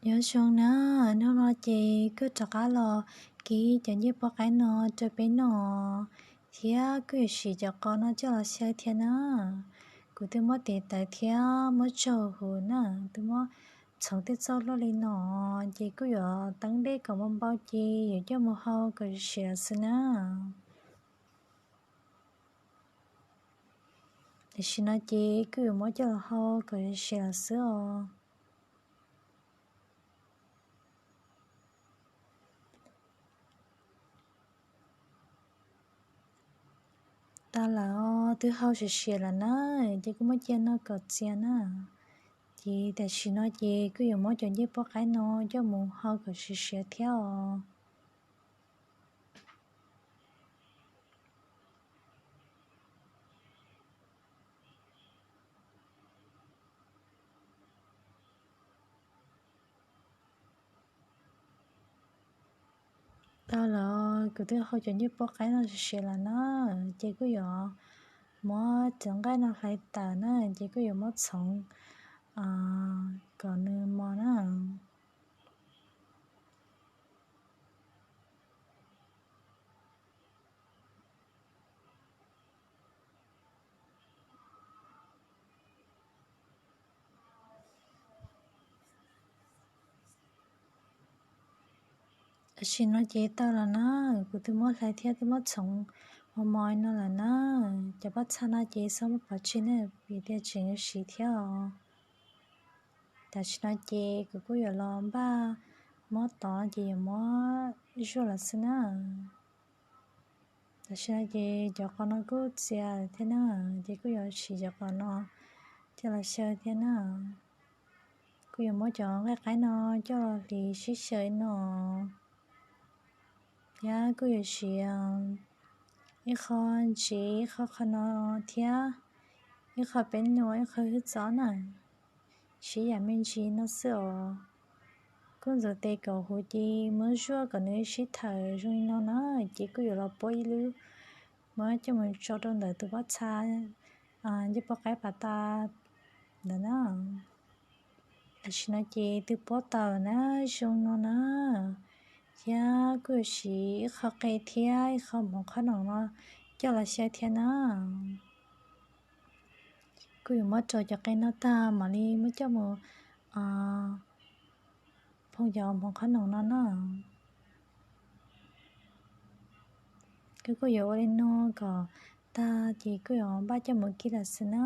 Nyob zoo na, hnub no ces kuj rov qab los kib cov ncej puab qaib no rau peb noj, thiab kuj yuav siv cov qos no coj los xyaw thiab na. Kuv twb muab tiv tawv thiab muab tsaug huv na, twb muab txhoov tej txoj luaj li no, ces kuj yuav teeb dej kom npau npau ces yuav coj mus hau kom siav siav xwb na. Tam sim no ces kuj yuav muab coj los hau kom siav siav xwb os. Tas lawm os, twb hau siav siav lawm na, ces kuj muab cia noj kom txias na. Ces tam sim no ces kuj yuav muab cov ncej puab qaib no coj mus hau kom siav siav thiab os. Tas lawm, kuv twb hau cov ncej puab qaib no siav siav lawm na, ces kuj yuav muab cov nqaij no hlais tawm na, ces kuj yuav muab txhoov kom nws mos na. Tam sim no ces tau lawm na, kuv twb muab hlais thiab twb muab txhoov mos mos no lawm na. Cov pob txha no ces txhob muab pov tseg na, vim tias tseem yuav siv thiab os. Tam sim no ces kuv kuj yuav los npaj muab tov ces yuav muab zuaj lawm xwb na. Tam sim no ces cov qos no kuj txias thiab na, ces kuj yuav siv cov qos no coj los xyaw thiab na. Kuj yuav muab cov nqaij qaib no coj los hliv sib xyaw no, thiab kuj yuav siv ib qho ntsev ib qho qhov no thiab ib qho peb nua ib qho hwj txob na, siv yam me ntsis no xwb os. Kuj ntxuav tes kom huv ces muab zuaj kom nws sib thawm zoo li no na, ces kuj yuav los puab ib lub, muab coj mus tso rau ntawm tus pob txha ncej puab qaib pas tas ntawd na. Tam sim no ces twb puab tau lawm na, zoo no na, thiab kuj yuav siv ib qho qe thiab ib qho hmoov qhob noom no coj los xyaw thiab na. Kuj yuav muab rau cov qe no tag mam li muab coj mus phoo cov hmoov qhob noom no na. Kuj kuj yuav ua li no kom tag ces kuj yuav npaj coj mus kib lawm xwb na.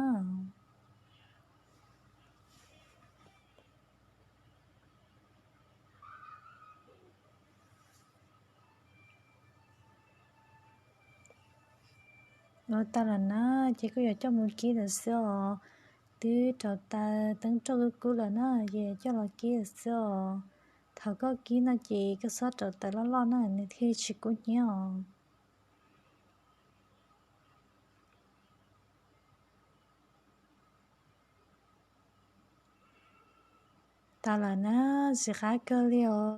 Ua tau lawm na, ces kuj yuav coj mus kib lawm xwb os. Twb rauv taws teeb roj kub kub lawm na, ces coj los kib lawm xwb os. Thaum koj kib no ces koj xob rauv taws loj loj na, nws thiaj tsis kub hnyiab os. Tas lawm na, ntxim qab kawg li os.